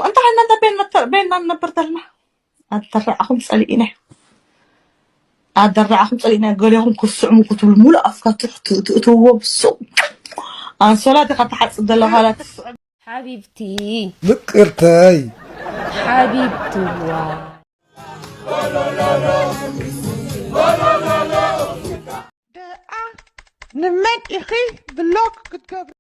أنت عنا أنت بين مت- بيننا نبرد لنا. أدرعهم سألينا. أدرعهم سألينا، قال لهم كل سعم كتب الملأ أفكار تحت تأتوا بسوق. أنا صلاة قد حد صد الله على تسعة. ሓቢብቲ ምቅርተይ ሓቢብትዋ ደኣ ንመን ኢኺ ብሎክ ክትገብሪ?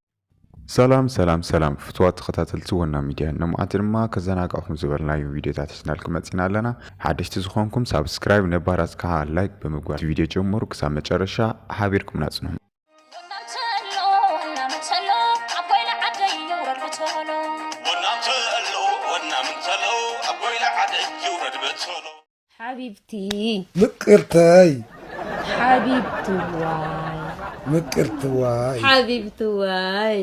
ሰላም ሰላም ሰላም ፍትዋት ተኸታተልቲ ወና ሚድያ፣ ንመዓልቲ ድማ ከዘናግዕኹም ዝበልናዮም ቪድዮታት ሒዝናልኩም መፂና ኣለና። ሓደሽቲ ዝኾንኩም ሳብስክራይብ፣ ነባራት ከዓ ላይክ ብምግባር ቪድዮ ጀምሩ። ክሳብ መጨረሻ ሓቢርኩምና ፅንሑ። ወናም ተሎ ወናም ተሎ ወናም ተሎ ኣብ ኮይነ ዓደይ ይውረድ በቶሎ ሓቢብቲ ምቅርተይ ሓቢብትዋይ ምቅርትዋይ ሓቢብትዋይ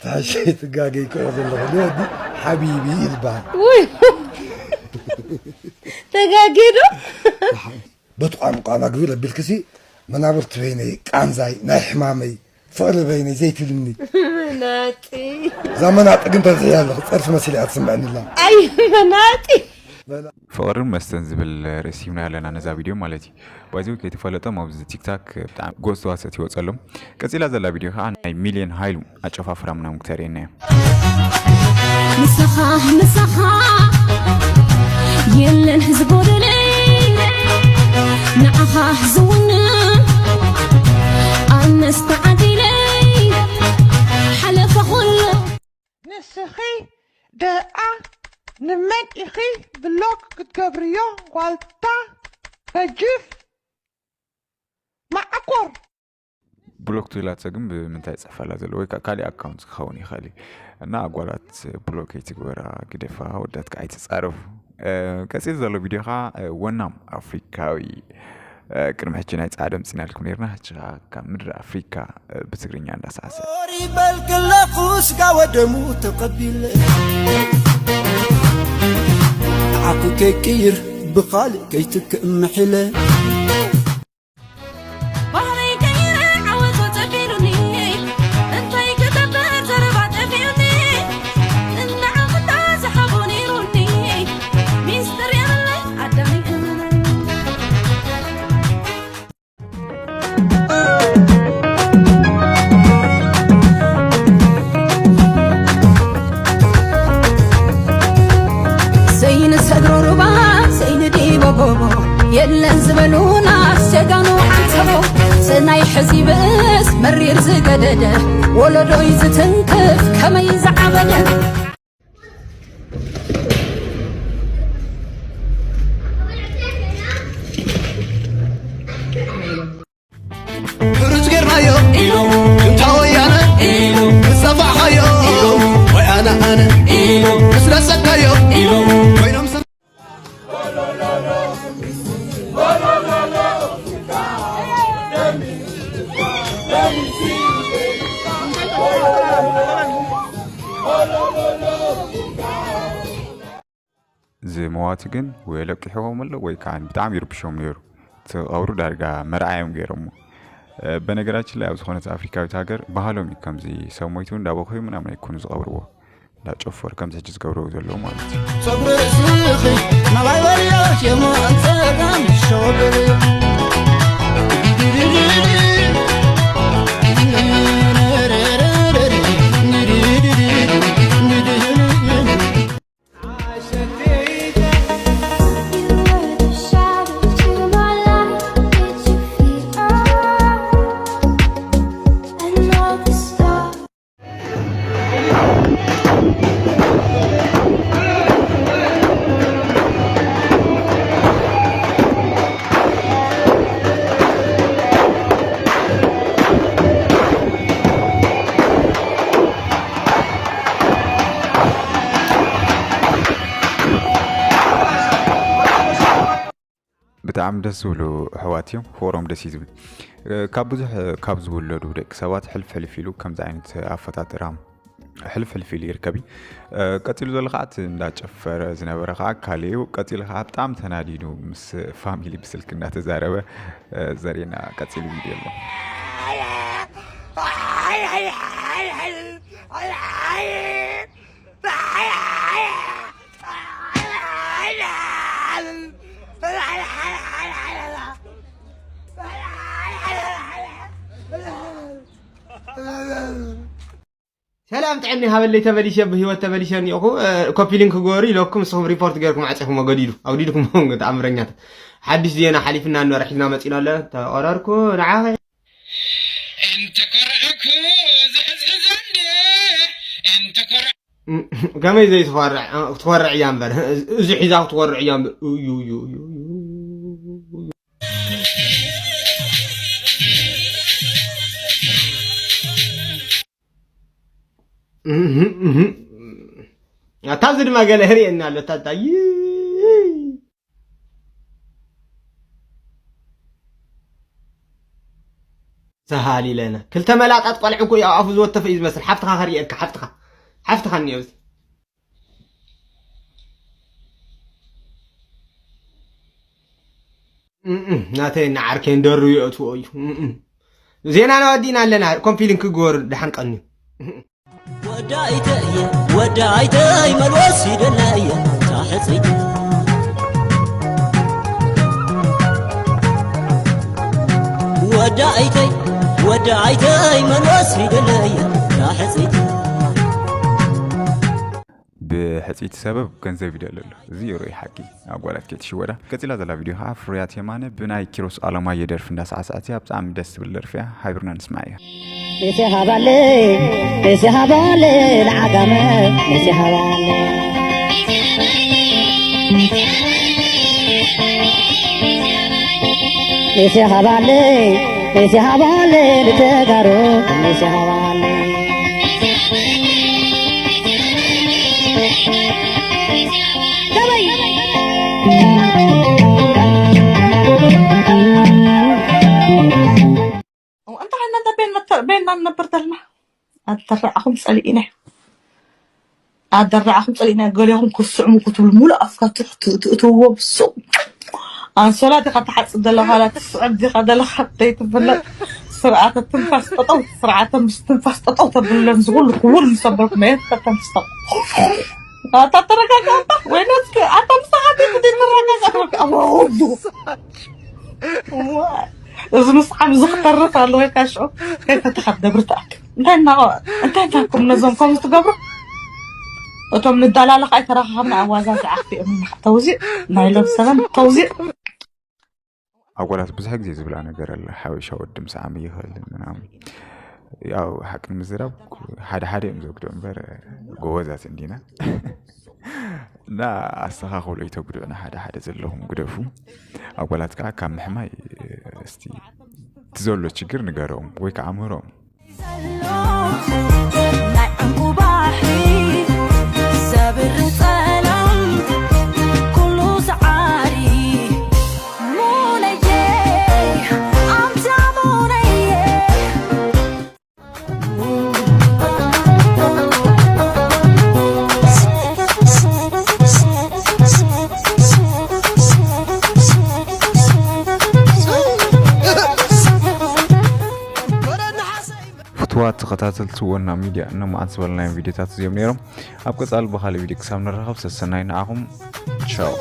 ታሸይ ትጋገይ ክኦ ዘለኹ ወዲ ሓቢቢ ይልበሃል። ውይ ተጋጌ ዶ በቲ ቋንቋ ማግቢ ለቢልክሲ መናብርቲ በይነይ ቃንዛይ ናይ ሕማመይ ፍቕሪ በይነይ ዘይትልኒ ናጢ እዛ መናጢ ግን ተብዝሕያ ኣለኹ። ፀርፊ መሲላ እያ ትስምዐኒ ኣላ። ኣይ መናጢ ፍቕርን መስተን ዝብል ርእሲ ሂብና ኣለና ነዛ ቪድዮ ማለት እዩ። ባይዘው ከይተፈለጦም ኣብዚ ቲክታክ ብጣዕሚ ጎዝ ተዋሰእቲ ይወፀሎም። ቀፂላ ዘላ ቪድዮ ከዓ ናይ ሚልዮን ሃይሉ ኣጨፋፍራ ምናምን ክተርእየና እያ። ምሳኻ ምሳኻ የለን ዝጎደለይ ንዓኻ ዝውንን ኣነስ ተዓዲለይ ሓለፈ ኩሉ ንስኺ ደኣ ንመን ኢኺ ብሎክ ክትገብርዮ ዋልታ ፈጅፍ ማዕኮር? ብሎክ ትብላቶ ግን ብምንታይ ይፅሕፈላ ዘሎ ወይ ከዓ ካሊእ ኣካውንት ክኸውን ይኽእል እዩ። እና ኣጓላት ብሎክ ከይትግበራ ግደፋ፣ ኣወዳት ከዓ ኣይትፃረፉ። ቀፂል ዘሎ ቪድዮ ከዓ ወናም ኣፍሪካዊ ቅድሚ ሕጂ ናይ ፃዕዳ ምፂናልኩም ነርና ሕጂ ከዓ ካብ ምድሪ ኣፍሪካ ብትግርኛ እንዳሳዕሰ ኦሪ በልክለኹ ስጋ ወደሙ ተቐቢለ ዓኩ ከይቅይር ብኻልእ ከይትክእ ምሒለ ባህለይ ቀይረ ዓወት ወጸፊሩኒ እንታይ ክገብር ዘረባ ጠፊኡኒ እናዓኽታ ዝሓቦ ነይሩኒ ሚስጥር የብለይ ኣዳሚ እመነኒ ዘይንሰግሮ ሩባ ዘይንዲቦ ጎቦ የለን ዝበሉና ጀጋኑ ዓንተቦ ሰናይ ሕዚ ብእስ መሪር ዝገደደ ወለዶይ ዝትንክፍ ከመይ ዝዓበደ ሕሩጭ ጌርናዮ ኢሎም እንታ ወያነ ኢሎም ምስ ጠፋዕኻዮ ኢሎም ወይ ኣነ ኣነ ኢሎም ምስ ረሰካዮ ኢሎም ኮይኖም ዝመዋቲ ግን ወይ ለቂሕዎም ኣሎ ወይ ከዓ ብጣዕሚ ይርብሾም ነይሩ። እቲ ቀብሩ ዳርጋ መርዓ እዮም ገይሮሞ። በነገራችን ላይ ኣብ ዝኾነት ኣፍሪካዊት ሃገር ባህሎም እዩ ከምዚ ሰብ ሞይቱ እንዳበኸዩ ምናምን ኣይኮኑ ዝቐብርዎ እንዳጨፈሩ ከምዚ ሕጂ ዝገብርዎ ዘለዉ ማለት እዩ። ጸጉሪ ርእስኺ ናባይ በልዮ የማን ጸጋም ሸወደልዮ ብጣዕሚ ደስ ዝብሉ ኣሕዋት እዮም። ፍቕሮም ደስ እዩ ዝብል። ካብ ብዙሕ ካብ ዝውለዱ ደቂ ሰባት ሕልፍ ሕልፍ ኢሉ ከምዚ ዓይነት ኣፈጣጥራ ሕልፍ ሕልፍ ኢሉ ይርከብ እዩ። ቀፂሉ ዘሎ ከዓ እቲ እንዳጨፈረ ዝነበረ ከዓ ካልእ እዩ። ቀፂሉ ከዓ ብጣዕሚ ተናዲዱ ምስ ፋሚሊ ብስልክ እንዳተዛረበ ዘርእየና ቀፂሉ ቪድዮ ኣሎ። ጥዕኒ ሃበለይ ተበሊሸ ብህይወት ተበሊሸ እኒኦኹ ኮፒ ሊንክ ገበሩ ኢለኩም ንስኹም ሪፖርት ገርኩም ዓፂኹሞ ገዲዱ ኣውዲድኩም ተኣምረኛታት ሓድሽ ዜና ሓሊፍና እንበረ ሒዝና መፂና ኣለ ተቆረርኩ ንዓኸ እንተኮርዕኩ ዝሕዝሕዘኒ እንተኮርዕ ከመይ ዘይትኮርዕ ክትኮርዕ እያ እምበር እዚ ሒዛ ክትኮርዕ እያ እምበር እዩ እዩ እዩ እዩ ኣታ እዚ ድማ ገለ ህርየና ኣሎ ታታ ሰሃሊለና ክልተ መላጣት ቆልዕ እኮ እዩ ኣፉ ዝወተፈ እዩ ዝመስል ሓፍትኻ ከርእየካ ሓፍትኻ ሓፍትኻ እኒኦ እዚ ናተይ ንዓርከይ እንደሩ የእትዎ እዩ ዜናና ወዲእና ኣለና ኮምፒሊን ክግበሩ ደሓን ቀንዩ ወዳይተይ ወዳይተይ መልወስ ይደለየ ታሕፅይ ወዳይተይ ወዳይተይ መልወስ ይደለየ ታሕፅይ ብሕፅይቲ ሰበብ ገንዘብ ይደሊ ኣሎ። እዚ ርኡይ ሓቂ፣ ኣጓላት ከይትሽወዳ። ቀፂላ ዘላ ቪድዮ ከዓ ፍርያት የማነ ብናይ ኪሮስ ኣለማየሁ ደርፊ እንዳሳዕሰዐት እያ። ብጣዕሚ ደስ ትብል ደርፊ እያ። ሓቢርና ንስማዕ እያ። ሜሴ ሃባለ ሜሴ ሃባለ ንዓጋመ ሜሴ ሃባለ ሜሴ ሃባለ ሜሴ ሃባለ ንተጋሩ ሜሴ ሃባለ እንታይ ሓና እንተ ቤን መተ- ቤንና ንነብር ዘለና ኣደረዓኹም ጸሊእነ ኣደረዓኹም ጸሊእነ ገሊኹም ክስዕሙ ክትብሉ ሙሉእ ኣፍካ ትእትውዎ ብሱቕ ኣንሶላ ዲኻ ትሓጽብ ዘለኻ ላ ትስዕብ ዲኻ ዘለኻ ዘይትፍለጥ ስርዓተ ትንፋስ ጠጠው ስርዓተ ምስ ትንፋስ ጠጠው ተብለን ዝኹሉ ክውል ምሰበርኩም እየ ተተንፍስታ ኣታ ተረጋጋ ኣታ ወይነ እስኪ ኣታ ምሳኻ ትይትረጋጋ ኣወዱ እዚ ምስዓም እዚ ክተርፍ ኣለዎ ኢልካ ሽዑ ከይፈተኻ ደብሪ ትኣክል እንታይ እናቐ እንታይ እንታይ ኩም ነዞም ከምዚ ትገብሩ እቶም ንዳላለኽ ኣይተራኻኸብና ኣዋዛዝዓ ክፍኦም ንኻ ተውዚዕ ናይ ሎም ሰላም ተውዚዕ ኣጓላት ብዙሕ ግዜ ዝብላ ነገር ኣለ ሓበሻ ወዲ ምስዓም ይኽእል ምናምን ያው ሓቂ ንምዝራብ ሓደ ሓደ እዮም ዘጉድዑ እምበር ጎበዛት እንዲና እና ኣስተኻኸሉ ኣይተጉድዑና ሓደ ሓደ ዘለኹም ግደፉ ኣጓላት ከዓ ካብ ምሕማይ እስቲ እቲ ዘሎ ችግር ንገሮም ወይ ከዓ ምህሮም ፍትዋት ተኸታተልቲ ወና ሚድያ እኖ መዓት ዝበልናዮም ቪድዮታት እዚኦም ነይሮም ኣብ ቀፃሊ ብካሊእ ቪድዮ ክሳብ ንራኸብ ሰሰናይ ንዓኹም ቻው